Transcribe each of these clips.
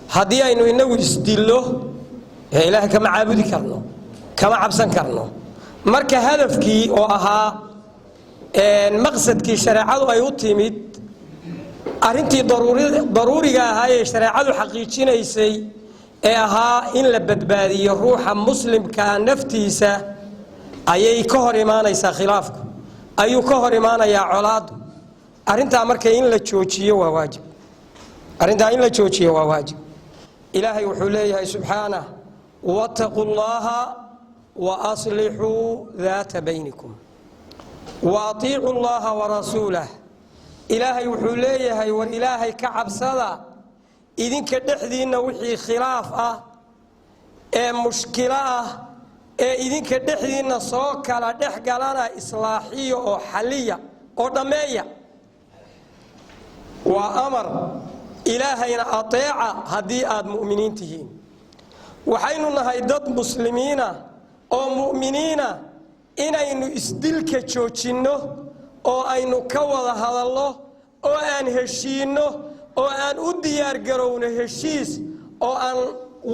Haddii aynu inagu isdillo ee Ilaahay kama caabudi karno, kama cabsan karno. Marka hadafkii oo ahaa maqsadkii shareecadu ay u timid, arrintii daruuriga ahaa ee shareecadu xaqiijinaysay ee ahaa in la badbaadiyo ruuxa muslimkaa naftiisa, ayay ka hor imaanaysaa. Khilaafku ayuu ka hor imaanayaa, colaadu. Arrintaa marka in la joojiyo waa waajib. Arrintaa in la joojiyo waa waajib. Ilaahay wuxuu leeyahay subxaanah: "واتقوا الله وأصلحوا ذات بينكم وأطيعوا الله ورسوله." Ilaahay wuxuu leeyahay: war Ilaahay ka cabsada, idinka dhexdiinna wixii khilaaf ah ee mushkilo ah ee idinka dhexdiinna soo kala dhex galana islaaxiya oo xalliya oo dhammeeya. Waa amar. Ilaahayna ateeca haddii aad mu'miniin tihiin. Waxaynu nahay dad muslimiina oo mu'miniina. Inaynu isdilka joojinno oo aynu ka wada hadallo oo aan heshiinno oo aan u diyaargarowno heshiis oo aan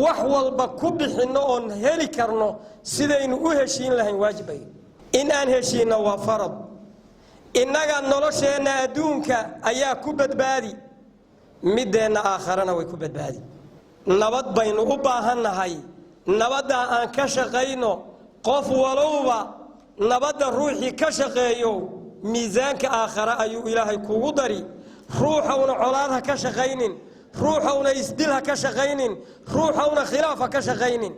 wax walba ku bixinno oon heli karno sidaynu u heshiin lahayn waajibay. In aan heshiinno waa farad. Innaga nolosheenna adduunka ayaa ku badbaadi, middeenna aakharana way ku badbaadi. Nabad baynu u baahannahay. Nabaddaa aan ka shaqayno. Qof walowba nabadda ruuxii ka shaqeeyo, miisaanka aakhare ayuu Ilaahay kugu dari. Ruuxowna colaad ha ka shaqaynin, ruuxowna isdil ha ka shaqaynin, ruuxowna khilaaf ha ka shaqaynin.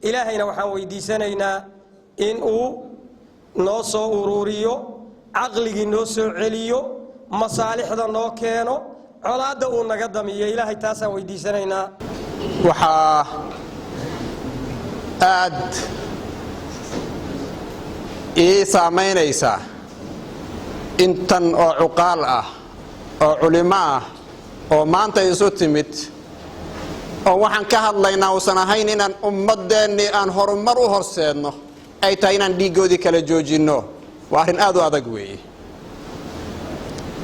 Ilaahayna waxaan weydiisanaynaa in uu noo soo uruuriyo caqligii, noo soo celiyo, masaalixda noo keeno, colaadda uu naga damiyo. Ilaahay taasaan weydiisanaynaa. Waxaa aad ii saamaynaysaa intan oo cuqaal ah oo culimo ah oo maanta isu timid oo waxaan ka hadlaynaa uusan ahayn inaan ummadeennii aan horumar u horseedno, ay tahay inaan dhiiggoodii kala joojinno. Waa arrin aad u adag weeye.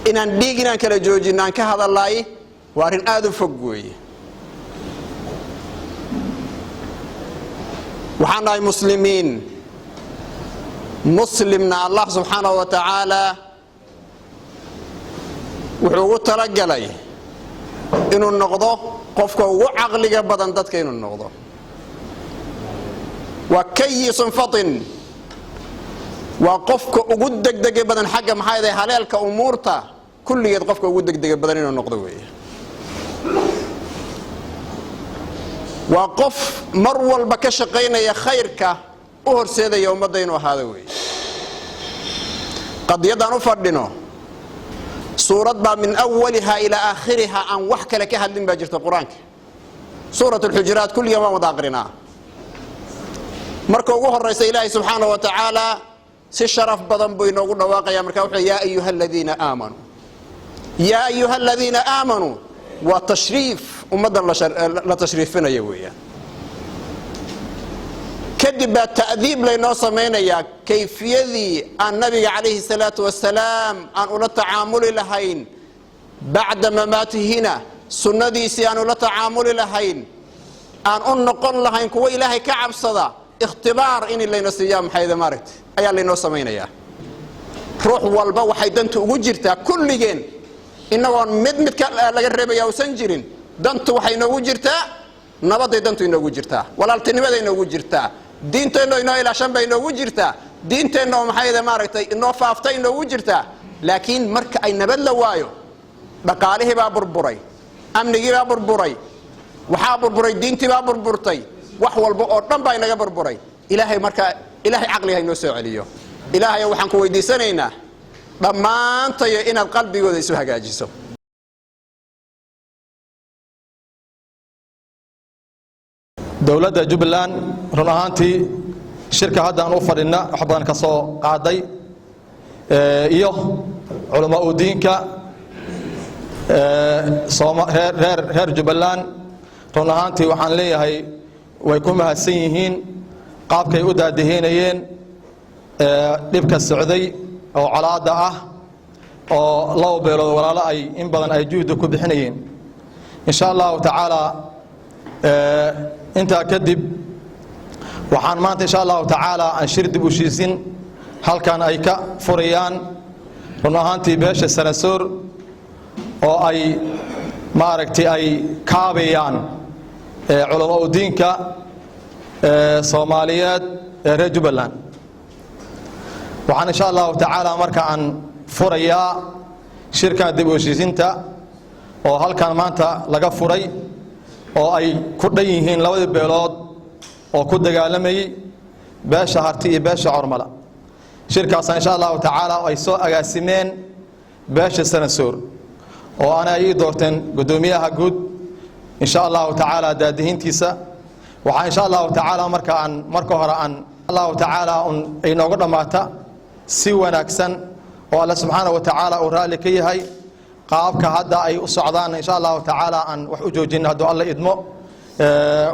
Inaan dhiig inaan kala joojinno aan ka hadalaay waa arrin aad u fog weeye. Waxaan nahay muslimiin. Muslimna Allah subxaanahu wa tacaala wuxuu ugu talagalay inuu noqdo qofka ugu caqliga badan dadka inuu noqdo. Waa كيس فطن, waa qofka ugu degdega badan xagga, maxaa yahay, haleelka umuurta kulligeed qofka ugu degdega badan inuu noqdo weeye. Waa qof mar walba ka shaqaynaya khayrka, u horseedaya ummadda inuu ahaado weeye. Qadiyaddaan u fadhino, suurad baa من أولها إلى آخرها aan wax kale ka hadlin baa jirta, Qur-aanka, Suurat Alxujuraat. Kulligan waan wada aqrinaa. Marka ugu horaysa, Ilaahay subxaana wa tacaala si sharaf badan buu inoogu dhawaaqaya. Marka wuxuu: "يا أيها الذين آمنوا، يا أيها الذين آمنوا." Waa tashriif ummaddan la tashriifinayo weeyaan. Kadib baa ta'diib laynoo samaynayaa, kayfiyadii aan nabiga calayhi salaatu wasalaam aan ula tacaamuli lahayn bacda mamaatihina, sunnadiisii aan ula tacaamuli lahayn, aan u noqon lahayn kuwo Ilaahay ka cabsada. Ikhtibaar in layna siiyaa, maxayda maaragta, ayaa laynoo samaynayaa. Ruux walba waxay dantu ugu jirtaa, kulligeen inagoon mid midka laga reebaya usan jirin, dantu waxay inoogu jirtaa nabadday, dantu inoogu jirtaa walaaltinimaday, inoogu jirtaa diinteenno inoo ilaashan bay inoogu jirtaa, diinteenna oo, maxayda maaragtay, inoo faaftay inoogu jirtaa. Laakiin marka ay nabad la waayo, dhaqaalihii baa burburay, amnigii baa burburay, waxaa burburay diintii baa burburtay, wax walba oo dhan baa inaga burburay. Ilaahay markaa, Ilaahay caqliga ha inoo soo celiyo. Ilaahay waxaan ku weydiisanaynaa dhammaantayo inaad qalbigooda isu hagaajiso. Dowladda Jubbaland run ahaantii shirka hadda aan u fadhina wax badan ka soo qaaday, iyo culamaa u diinka reer Jubbaland. Run ahaantii waxaan leeyahay way ku mahadsan yihiin qaabkay u daadihinayeen dhibka socday oo colaadda ah oo laba beelood walaalo ay in badan ay juhdi ku bixinayeen. Insha Allahu tacaala, intaa kadib waxaan maanta insha Allahu tacaala aan shir dib u heshiisin halkan ay ka furayaan run ahaantii beesha Sanasoor oo ay maaragtay ay kaabayaan culamaa u diinka Soomaaliyeed ee reer Jubbaland. Waxaan insha Allahu tacaala marka aan furayaa shirkan dib u heshiisinta oo halkan maanta laga furay oo ay ku dhan yihiin labadii beelood oo ku dagaalamayey, beesha Harti iyo beesha Cormala. Shirkaasa insha Allahu tacaala ay soo agaasimeen beesha Sanasoor oo ana ay ii doorteen guddoomiyaha guud insha Allahu tacaala daadihintiisa. Waxaa insha Allahu tacaala marka aan marka hore aan Allahu tacaala un ay nooga dhammaata si wanaagsan oo Alle subxaana wa tacaala uu raalli ka yahay. Qaabka hadda ay u socdaan insha Allahu tacaala aan wax u joojin hadduu Alla idmo.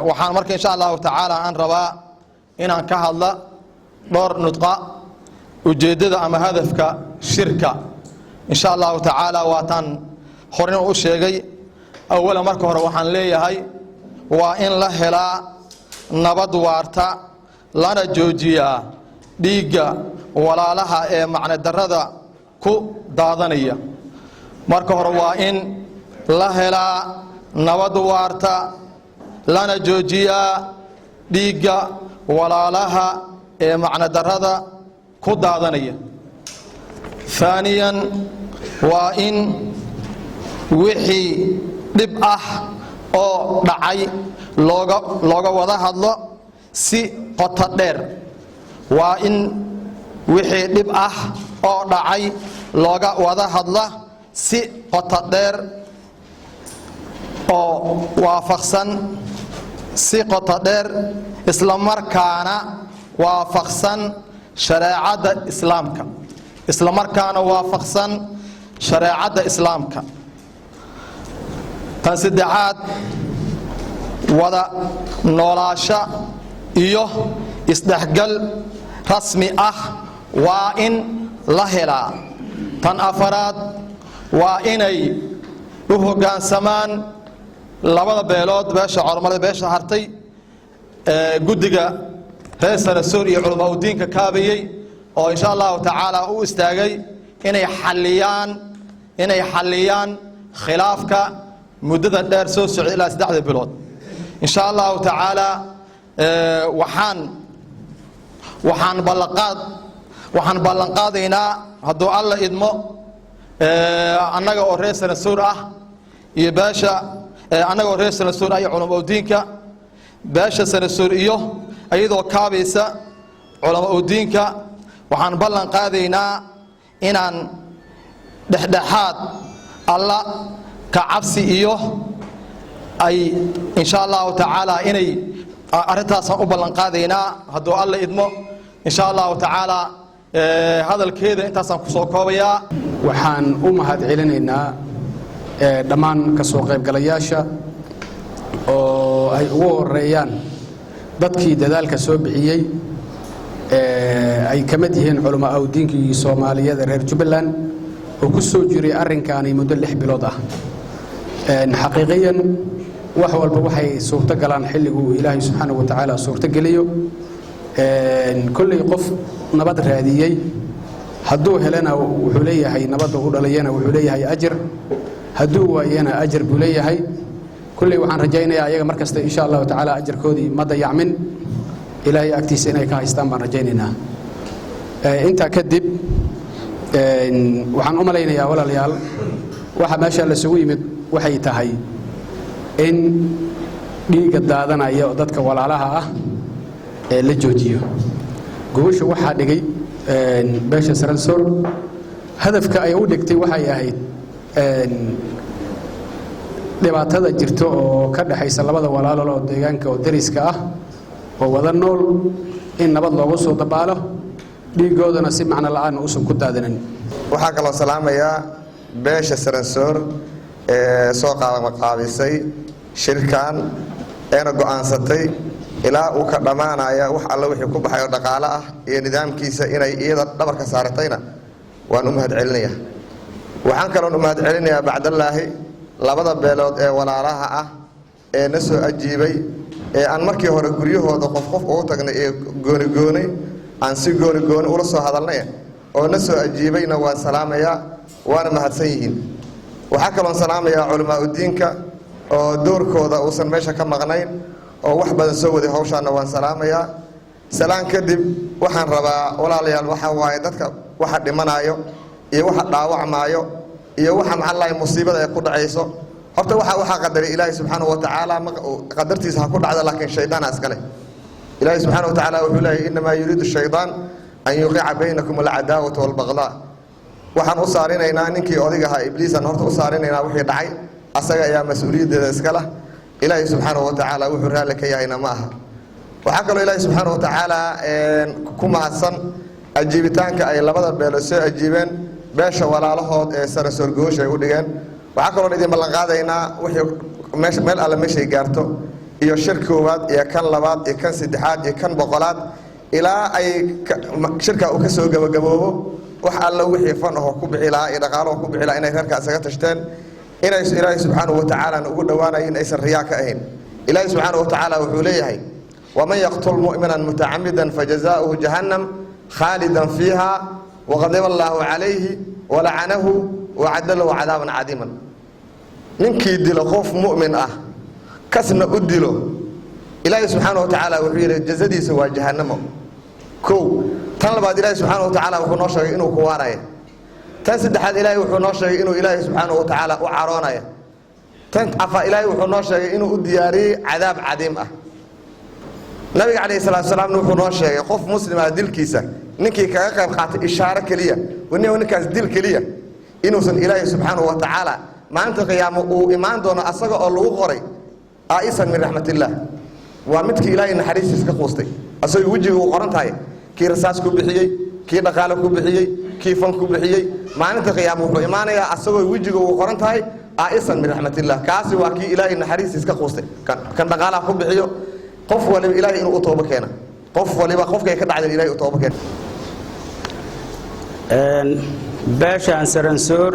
Waxaan marka insha Allahu tacaala aan rabaa inaan ka hadla dhowr nudqa ujeeddada ama hadafka shirka insha Allahu tacaala. Waataan horena u sheegay. Awala marka hore waxaan leeyahay waa in la helaa nabad waarta, lana joojiyaa dhiigga walaalaha ee macnodarrada ku daadanaya. Marka hore waa in la helaa nabad waarta, lana joojiyaa dhiigga walaalaha ee macnodarrada ku daadanaya. Haaniyan, waa in wixii dhib ah oo dhacay looga wada hadlo si qoto dheer. Waa in wixii dhib ah oo dhacay looga wada hadla si qoto dheer oo waafaqsan, si qoto dheer islamarkaana waafaqsan shareecadda Islaamka, islamarkaana waafaqsan shareecadda Islaamka. Tan saddexaad, wada noolaasho iyo isdhexgal rasmi ah waa in la helaa. Tan afaraad, waa inay u hoggaansamaan labada beelood, beesha Cormale, beesha Hartay, guddiga reer Sanasoor iyo culamaa udiinka kaabayey oo insha Allahu tacaala u istaagay inay xalliyaan khilaafka muddada dheer soo socday ilaa 3da bilood. Insha Allahu tacaala, waxaan ballanqaadaynaa hadduu Alla idmo, annaga oo reer Sanasuur ah iyo beesha, annaga oo reer Sanasuur ah iyo culamaa udiinka beesha Sanasuur iyo iyadoo kaabaysa culamaa udiinka, waxaan ballan qaadaynaa inaan dhexdhexaad Alla ka cabsi iyo ay insha Allahu tacaala inay arrintaasaan u ballan qaadaynaa hadduu Alla idmo. Insha Allahu tacaala, hadalkeeda intaasaan kusoo koobayaa. Waxaan u mahad celinaynaa dhammaan ka soo qaybgalayaasha oo ay ugu horeeyaan dadkii dadaalka soo bixiyey, ay ka mid yihiin culamaa awdiinkii Soomaaliyeed ee reer Jubbaland oo ku soo jiray arrinkaani muddo 6 bilood ah. Xaqiiqiyan wax walba waxay suurto galaan xilliguu Ilaahay subxaana wa tacaala suurtogeliyo. Kolley qof nabad raadiyey hadduu helana wuxuu leeyahay nabadda u dhalayana wuxuu leeyahay ajir, hadduu waayana ajar buu leeyahay. Kolley waxaan rajaynayaa ayaga mar kasta insha Allahu tacaala ajarkoodii ma dayacmin, Ilaahay agtiisa inay ka haystaan baan rajaynaynaa. Intaa kadib waxaan u malaynayaa, walaalayaal, waxa meesha lasugu yimid waxay tahay in dhiigga daadanaya oo dadka walaalaha ah ee la joojiyo. Gogosha waxaa dhigay Beesha Saransoor hadafka ay u dhigtay waxay ahayd dhibaatada jirta oo ka dhexaysa labada walaalool oo deegaanka oo dariska ah oo wada nool in nabad loogu soo dabaalo, dhiigoodana si macno la'aan uusan ku daadinin. Waxaa kaloo salaamayaa beesha Saransoor ee soo qaabisay shirkan eena go'aansatay ilaa uu ka dhammaanaya wax alle wixii ku baxay oo dhaqaale ah iyo nidaamkiisa inay iyada dhabarka saaratayna waan u mahad celinayaa. Waxaan kaloon u mahad celinayaa bacdallaahi labada beelood ee walaalaha ah ee na soo ajiibay ee aan markii hore guryahooda qof qof ugu tagnay ee goonigooni aan si goonigooni ula soo hadalnay oo na soo ajiibayna waan salaamayaa, waana mahadsan yihiin. Waxaa kaloon salaamayaa culamaa udiinka oo doorkooda uusan meesha ka maqnayn oo wax badan soo waday hawshaana waan salaamayaa. Salaan kadib, waxaan rabaa, walaalayaal, waxaa waaye dadka waxa dhimanaayo iyo waxa dhaawacmaayo iyo waxa maxaa musiibada ay ku dhacayso, horta waxaa qadaray Ilaahay subxaanahu wa tacaala. Qadartiisa ha ku dhacda, laakiin shaydaana iskale. Ilaahay subxaanahu wa tacaala wuxuu leeyahay: "Innamaa yuriidu shaydaan an yuqica baynakum alcadaawata walbagdaa." Waxaan u saarinaynaa ninkii odayga ahaa, Ibliisaan horta u saarinaynaa. Wixii dhacay asaga ayaa mas-uuliyaddeeda iskala. Ilaahay subxaanahu wa tacaala wuxuu raalli ka yahayna ma aha. Waxaa kaloo Ilaahay subxaanahu wa tacaala ku mahadsan ajiibitaanka ay labada beelood soo ajiibeen beesha walaalahood ee Saransoor goosha ay u dhigeen. Waxaa kaloon idin ballan qaadaynaa wixii meesha meel alle meeshay gaarto iyo shir koowaad iyo kan labaad iyo kan saddexaad iyo kan 100aad ilaa ay shirka uu ka soo gabagaboobo, wax alla wixii fan ahoo ku bixi lahaa iyo dhaqaalaho ku bixi lahaa inay reerkaa isaga tashteen, inay Ilaahay subxaanahu wa tacaalana ugu dhowaanayo, in aysan riyaa ka ahayn. Ilaahay subxaanahu wa tacaala wuxuu leeyahay: "ومن يقتل مؤمنا متعمدا فجزاؤه جهنم خالدا فيها وغضب الله عليه ولعنه وأعد له عذابا عظيما." Ninkii dilo qof mu'min ah, kasna u dilo, Ilaahay subxaana wa tacaala wuxuu yidhi jazadiisa waa jahannamo. Kow. Tan labaad, Ilaahay subxaana wa tacaala wuxuu noo sheegay inuu ku waaraya. Tan saddexaad, Ilaahay wuxuu noo sheegay inuu Ilaahay subxaana wa tacaala u caroonaya. Tan afar, Ilaahay wuxuu noo sheegay inuu u diyaariyey cadaab cadiim ah. Nabiga calayhi salaatu salaamna wuxuu noo sheegay qof muslima dilkiisa ninkii kaga qayb qaatay ishaaro keliya, waniba ninkaas dil keliya, inuusan Ilaahay subxaanahu wa tacaala maalinta qiyaamo uu imaan doono asaga oo lagu qoray aa'isan min raxmatillaah. Waa midkii Ilaahay naxariistiisa ka quustay, asagoo wejiga uu qoran tahay. Kii rasaas ku bixiyey, kii dhaqaale ku bixiyey, kii fan ku bixiyey, maalinta qiyaamo wuxuu imaanayaa asagoo wejiga uu qoran tahay aa'isan min raxmatillah. Kaasi waa kii Ilaahay naxariistiisa ka quustay. Kan dhaqaalaha ku bixiyo, qof waliba Ilaahay inuu u toobo keena, qof waliba qofkay ka dhacdan Ilahay u toobo keena. Beeshaan Saransoor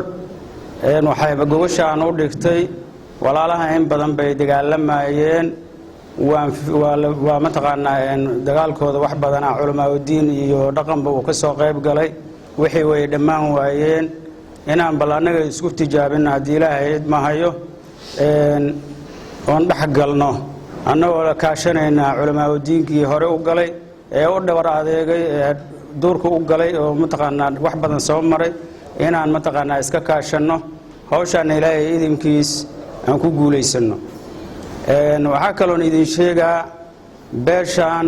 waxayba gogoshaan u dhigtay walaalaha in badan bay dagaalamayeen. Waa mataqaanaa dagaalkooda wax badanaa culamaaudiin iyo dhaqanba uu ka soo qayb galay. Wixii way dhammaan waayeen. Inaan bal annaga isku tijaabino haddii Ilaahay idmahayo oon dhex galno, annagoo kaashanaynaa culamaaudiinkii hore u galay ee u dhabar adeegay ee duurka u galay oo mataqaanaa wax badan soo maray, inaan mataqaanaa iska kaashanno hawshaana, Ilaahay idinkiis aan ku guulaysanno. Waxaa kaloon idin sheegaa, beeshaan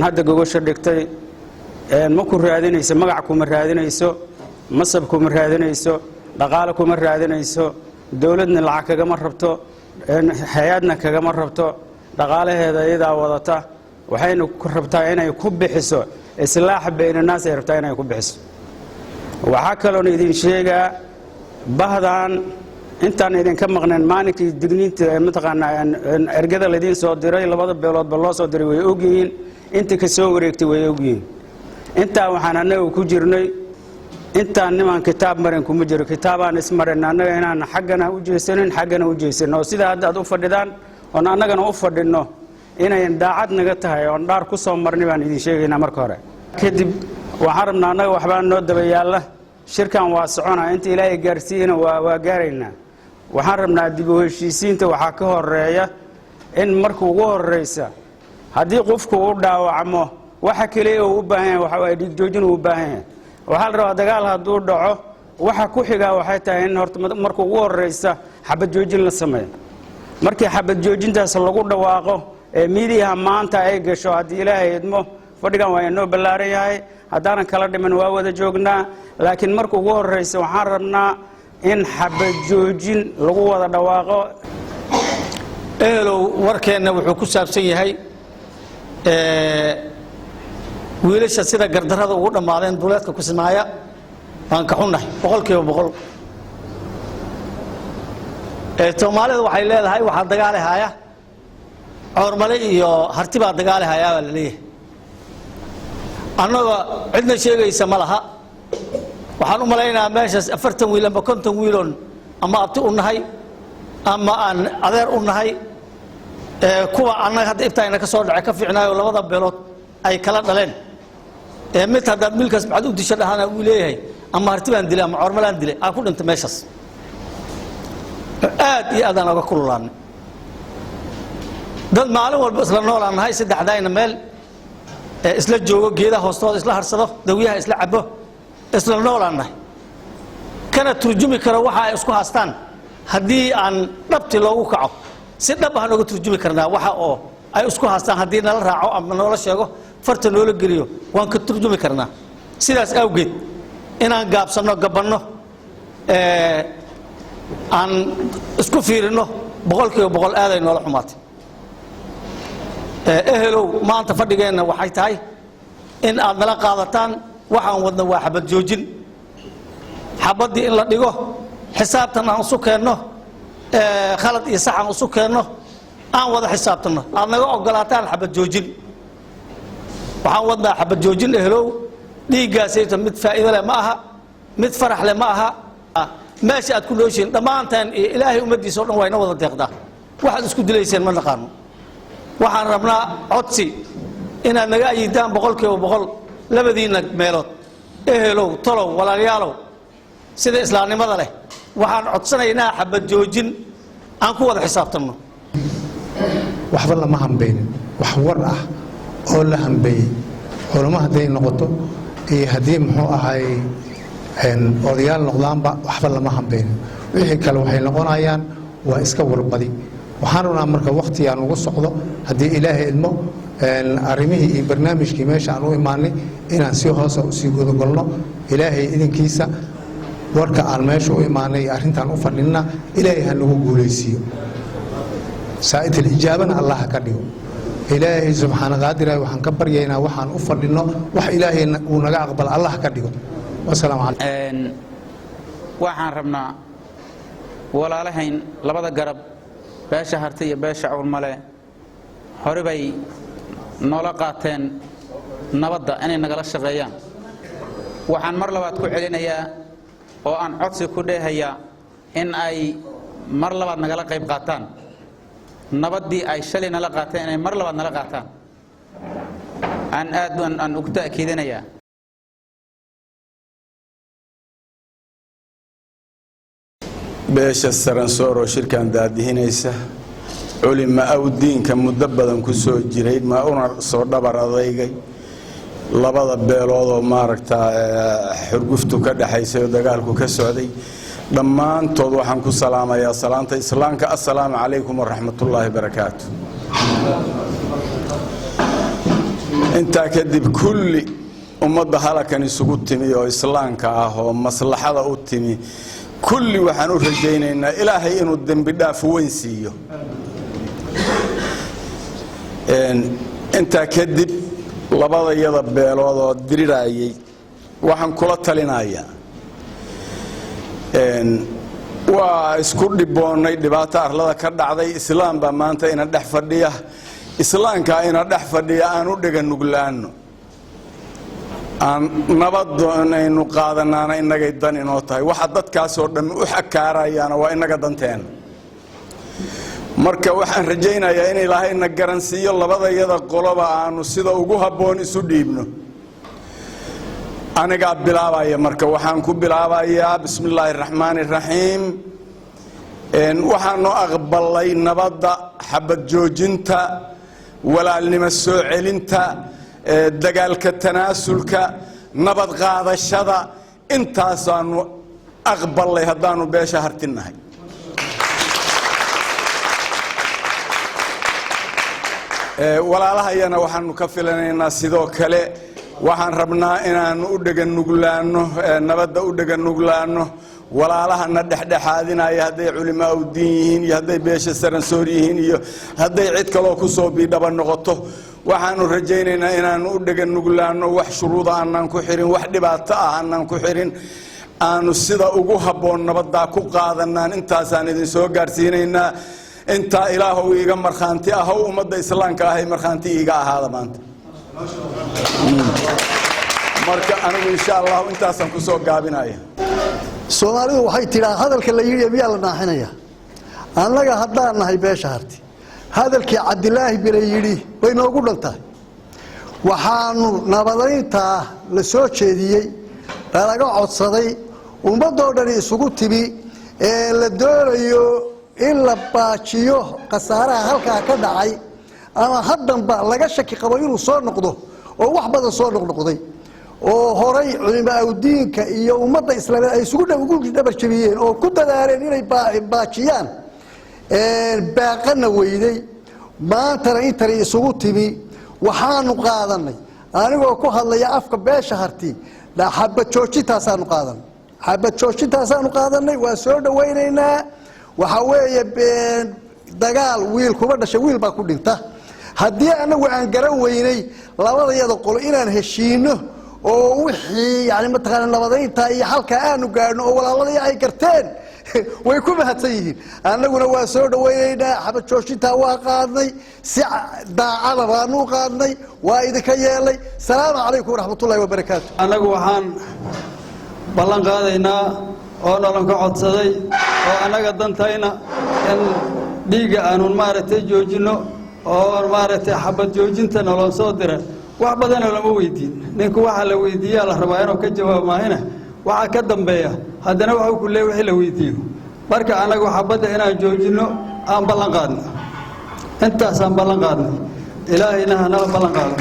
hadda gogosha dhigtay ma ku raadinayso magac, kuma raadinayso masab, kuma raadinayso dhaqaale, kuma raadinayso dowladna lacag kagama rabto, hay-adna kagama rabto. Dhaqaalaheeda iyadaa wadata. Waxayna rabtaa inay ku bixiso islaax baynanaas ay rabtaa inay ku bixiso. Waxaa kaloon idin sheegaa, bahdan intaan idinka maqnayn, maalinkii digniinta mataqaanaa ergada laydiin soo diray, labada beeloodba loo soo diray, way ogyihiin. Inta ka soo wareegtay way ogyihiin. Intaa waxaan annaga ku jirnay, intaan nimaan kitaab marin kuma jiro, kitaabaan ismarin annaga, inaan xaggana u jeesanin, xaggana u jeesanin, oo sidaa hadda aad u fadhidaan oon annagana u fadhinno inay daacad naga tahay oon dhaar ku soo marnay baan idin sheegaynaa marka hore. Kadib waxaan rabnaa, annaga waxbaa noo daba yaalla. Shirkan waa soconaa inta Ilaahay gaarsiiyena waa gaaraynaa. Waxaan rabnaa dib u heshiisiinta waxaa ka horeeya in marka ugu horeysa haddii qofku u dhaawacmo, waxa keliya uu u baahan yahay waxa waaye dhiigjoojin uu u baahan yahay. Waxaa la rabaa dagaal hadduu dhaco, waxa ku xigaa waxay tahay in horta marka ugu horeysa xabad joojin la sameeyo. Markii xabad joojintaas lagu dhawaaqo ee miidiyaha maanta ay gasho, haddii Ilaahay idmo, fadhigan waa inoo ballaaran yahay. Haddaanan kala dhiman, waa wada joognaa, laakiin marka ugu horreysa waxaan rabnaa in xabad joojin lagu wada dhawaaqo. Ehelow, warkeenna wuxuu ku saabsan yahay wiilasha sida gardarrada ugu dhammaadeen duleedka Kismaayo. Waan ka xunnahay 100%. Soomaalida waxay leedahay, waxaa dagaali haya coormale iyo Harti baa dagaali hayaa baa la leeyahay. Annaga cidna sheegaysa ma laha. Waxaan u malaynayaa meeshaas 40 wiil ama 50 wiiloon ama abti u nahay ama aan adeer u nahay, kuwa annaga hadda ibtaayna ka soo dhacay ka fiicnaayo, labada beelood ay kala dhaleen. Mid haddaad wiilkaas maxaad u disho dhahana, uu leeyahay ama Harti baan dilay ama coormalaan dilay, aa ku dhintay meeshaas. Aad iyo aad aan oga kululaanay. Dad maalin walba isla noolaan nahay, saddexdayna meel isla joogo, geedaha hoostooda isla harsado, dawiyaha isla cabo, isla noolaan nahay, kana turjumi karo waxa ay isku haastaan. Haddii aan dhabti loogu kaco, si dhab ahaan oga turjumi karnaa waxa oo ay isku haastaan. Haddii nala raaco ama noola sheego, farta noola geliyo, waan ka turjumi karnaa. Sidaas awgeed inaan gaabsanno, gabanno, aan isku fiirinno, 100% aaday noola xumaatay. Ehelow, maanta fadhigeenna waxay tahay in aad nala qaadataan. Waxaan wadna waa xabad joojin, xabaddii in la dhigo, xisaabtan aan isu keenno, khalad iyo sax aan isu keenno, aan wada xisaabtanno, aad naga ogolaataan xabad joojin. Waxaan wadnaa xabad joojin, ehelow. Dhiiggaasayto mid faa'iido leh ma aha, mid farax leh ma aha. Meesha aad ku nooshiin dhammaanteen iyo Ilaahay ummaddiisa o dhan waa ina wada deeqdaa. Waxaad isku dilayseen ma naqaano. Waxaan rabnaa codsi inaad naga ayidaan 100% labadiinna meelood. Ehelow, tolow, walaalayaalow, sida islaamnimada leh waxaan codsanaynaa xabad joojin aan ku wada xisaabtanno. Waxba lama hambeynin. Wax war ah oo la hambeeyey, culamo hadday noqoto iyo haddii muxuu ahay odayaal noqdaanba, waxba lama hambeynin. Wixii kale waxay noqonayaan waa iska warbadi. Waxaan rabnaa marka wakhti aan ugu socdo, haddii Ilaahay idmo, arrimihii iyo barnaamijkii meesha aan u imaanay inaan si hoosa usii gudagolno. Ilaahay idinkiisa, warka aan meesha u imaanay iyo arrintaan u fadhinna Ilaahay ha nagu guulaysiiyo, saa'it ijaabana Allah ha ka dhigo. Ilaahay subxaana qaadira waxaan ka baryaynaa waxaan u fadhinno wax Ilaahay uu naga aqbala Allah ha ka dhigo. Wasalaamu calaykum. Waxaan rabnaa walaalahayn labada garab, beesha Harti iyo beesha Cawrmale, hore bay noola qaateen nabadda inay nagala shaqeeyaan. Waxaan mar labaad ku celinayaa oo aan codsi ku dheehayaa in ay mar labaad nagala qayb qaataan nabaddii ay shalay nala qaateen, inay mar labaad nala qaataan aan aad aan ugu ta'kiidinayaa. Beesha Saransoor oo shirkan daadihinaysa, culima aw diinka muddo badan ku soo jiray, ma una soo dhabar adaygay labada beelood oo maaragtaa xurguftu ka dhexaysay oo dagaalku ka socday, dhammaantood waxaan ku salaamayaa salaanta islaamka: assalaamu calaykum waraxmatullaahi barakaatu. Intaa kadib, kulli ummadda halakan isugu timi oo islaamka ah oo maslaxada u timi, kulli waxaan u rajaynaynaa Ilaahay inuu dembi dhaaf weyn siiyo. Intaa kadib, labadayada beelood oo dirirayay waxaan kula talinayaa, waa isku dhiboonnay dhibaato arlada ka dhacday. Islaam baa maanta ina dhex fadhiya, islaamkaa ina dhex fadhiya aan u dhega nuglaano, aan nabadaynu qaadanaana innagay dan inoo tahay. Waxa dadkaasoo dhammi u xakaarayaana waa innaga danteena. Marka waxaan rajaynayaa in Ilaahayna garansiiyo, labadayada qoloba aanu sida ugu habboon isu dhiibno. Anigaa bilaabaya. Marka waxaan ku bilaabayaa bismi illaahi araxmaani iraxiim. Waxaanu aqbalay nabadda, xabad joojinta, walaalnimo soo celinta, dagaalka tanaasulka, nabad qaadashada. Intaasaanu aqbalay haddaanu beesha Hartinahay. Walaalahayana waxaanu ka filanaynaa sidoo kale Waxaan rabnaa inaannu u dheganuglaanno, nabadda u dheganuglaanno, walaalahana dhexdhexaadinaya, hadday culimaa u diin yihiin iyo hadday beesha Saransoor yihiin iyo hadday cid kaloo kusoo biidhaba noqoto. Waxaanu rajaynaynaa inaannu u dheganuglaanno, wax shuruuda aanaan ku xirin, wax dhibaato ah aanaan ku xirin, aanu sida ugu habboon nabaddaa ku qaadanaan. Intaasaan idin soo gaadhsiinaynaa. Intaa Ilaahow iiga markhaanti ahow, ummadda islaamka ahay markhaanti iiga ahaada maanta. Marka anigu insha Allahu intaasaan kusoo gaabinaya. Soomaalidu waxay tidhaa, hadalka la yidhi miyaa la naaxinaya? Annaga haddaan nahay beesha Harti, hadalkii Cabdilaahi Bile yidhi bay noogu dhan tahay. Waxaanu nabadayntaa la soo jeediyey, lalaga codsaday, ummaddoo dhani isugu timi ee la doonayo in la baajiyo khasaaraha halkaa ka dhacay ama haddanba laga shaki qabo inuu soo noqdo, oo wax badan soo noqnoqday, oo horay culimaa udiinka iyo ummadda islaameed ay isugu ugu dhabarjabiyeen oo ku dadaaleen inay baajiyaan, baaqana weyday. Maantana intani isugu timi, waxaanu qaadanay, anigoo ku hadlaya afka beesha Harti, xabad joojintaasaanu qaadanay. Xabad joojintaasaanu qaadanay, waa soo dhawaynaynaa. Waxaa weeye, dagaal wiil kuma dhashay, wiil baa ku dhinta. Haddii anagu aan garan weynay labadayada qolo inaan heshiino oo wixii yani mataqaana nabadaynta iyo xalka aanu gaadhno, oo walaaladii ay garteen, way ku mahadsan yihiin. Annaguna waa soo dhawaynaynaa. Xabad joojintaa waa qaadnay, si daacada baanu u qaadnay, waa idinka yeelay. Salaamu calaykum waraxmatullahi wabarakaatu. Annagu waxaan ballan qaadaynaa oo nolon ka codsaday oo annaga dantayna in dhiigga aanun maaragtay joojinno oo maaragtay xabad joojinta nolon soo dira. Wax badana lama weydiin. Ninku waxaa la weydiiyaa la rabaa inuu ka jawaab maahina, waxaa ka dambeeya haddana waxuu ku leey wixii la weydiiyo. Marka annagu xabadda inaan joojinno aan ballan qaadno, intaasaan ballan qaadnay. Ilaahayna hanala ballan qaado.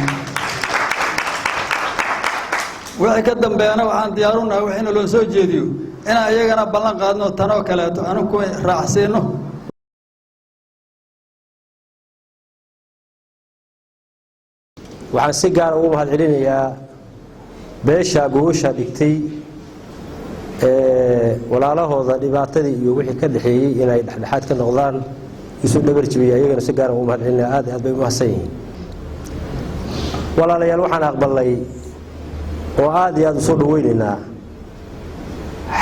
Wixii ka dambeeyana waxaan diyaarunahay wixii naloo soo jeediyo inaan iyagana ballan qaadno, tanoo kaleeto anu ku raacsiino. Waxaan si gaara ugu mahad celinayaa beesha gogosha dhigtay ee walaalahooda dhibaatadii iyo wixii ka dhexeeyey inay dhexdhexaad ka noqdaan isu dhabar jibiyay. Ayagana si gaara ugu mahad celinaya. Aad aad bay u mahadsan yihiin, walaalayaal. Waxaan aqbalnay oo aad iyo aad u soo dhaweynaynaa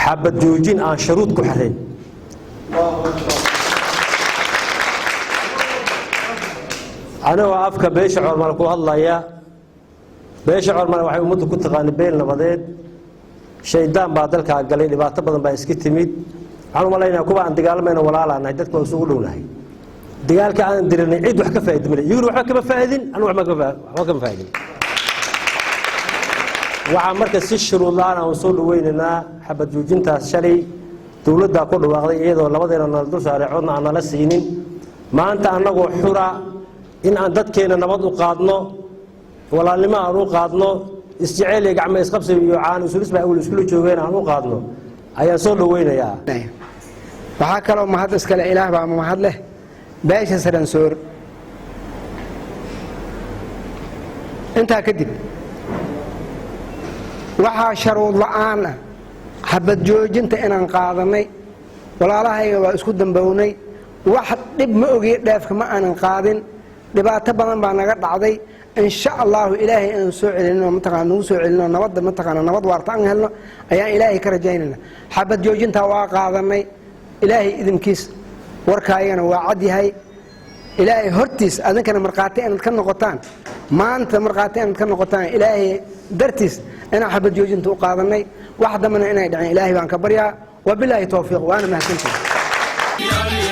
xabad joojin aan shuruud ku xirayn. Anigoo afka beesha Coormale ku hadlaya, beesha Coormale waxay ummaddu ku taqaanay beel nabadeed. Shaydaan baa dalkaa galay, dhibaato badan baa iska timid. Waxaan u malaynayaa kuwa aan dagaalamayno walaalaanahay, dadka waa isugu dhownahay. Dagaalka aan diranay cid wax ka faa'iidi male, iyaguna waxba kama faa'idin, anu waxba kama faa'idin. Waxaa marka si shuruud la'aan aan soo dhaweynaynaa xabad joojintaas shalay dowladdaa ku dhawaaqday, iyadoo labadeena nala dul saaray, codna aan nala siinin. Maanta annagoo xura in aan dadkeena nabad u qaadno, walaalnimo aan u qaadno, isjeceyl iyo gacmo isqabsi iyo caano isulis baa awal iskula joogeen aan u qaadno ayaan soo dhaweynayaa. Waxaa kaloo mahad iskale, Ilaah baa mahad leh, beesha Saransoor. Intaa kadib, waxaa sharuud la'aan ah xabad joojinta inaan qaadanay. Walaalahayga waa isku dambownay, wax dhib ma ogiye dheefka ma aanan qaadin. Dhibaato badan baa naga dhacday. Insha Allahu Ilaahay inaan soo celino, mataqaana nagu soo celino nabadda, mataqaana nabad waarta aan helno ayaan Ilaahay ka rajaynayna. Xabad joojintaa waa qaadanay, Ilaahay idinkiis. Warkaayagana waa cad yahay. Ilaahay hortiis adinkana markhaati inaad ka noqotaan, maanta markhaati inaad ka noqotaan, Ilaahay dartiis inaan xabad joojinta u qaadanay, wax dambana inay dhaceen Ilaahay baan ka baryaa. Wabilaahi towfiiq, waana mahadsantihi.